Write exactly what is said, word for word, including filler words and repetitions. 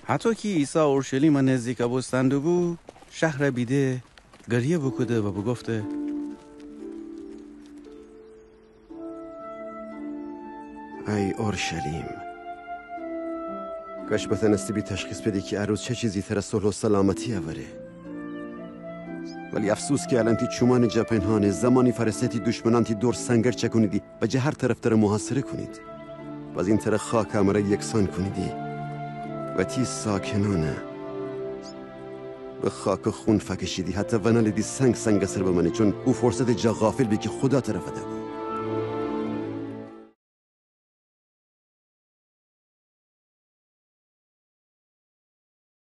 هطو کی عیسی اورشلیمٚ نزدیک بوستن دوبو، شهرَ بیده، گریه بوکوده و بوگفته: ای اورشلیم، کاش بتأنسته‌بی تشخیص بدی کی ا روز چه چیزی تره صلح و سلامتی اوره. ولی افسوس کی الأن تی چومأنٚ جا پنهانه، زمانی فأرسه تی دشمنأن تی دور سنگر چأکونیدی و جه هر طرف تره محاصره کونید. بازین تره خاکٚ امرأ یکسان کونیدی و تی ساکنأنَ به خاک و خون فأکشیدی، حتی ونألیدی سنگ سنگٚ سر بمأنه، چون او فرصتٚ جا غافل بی کی خودا تره فده‌بو.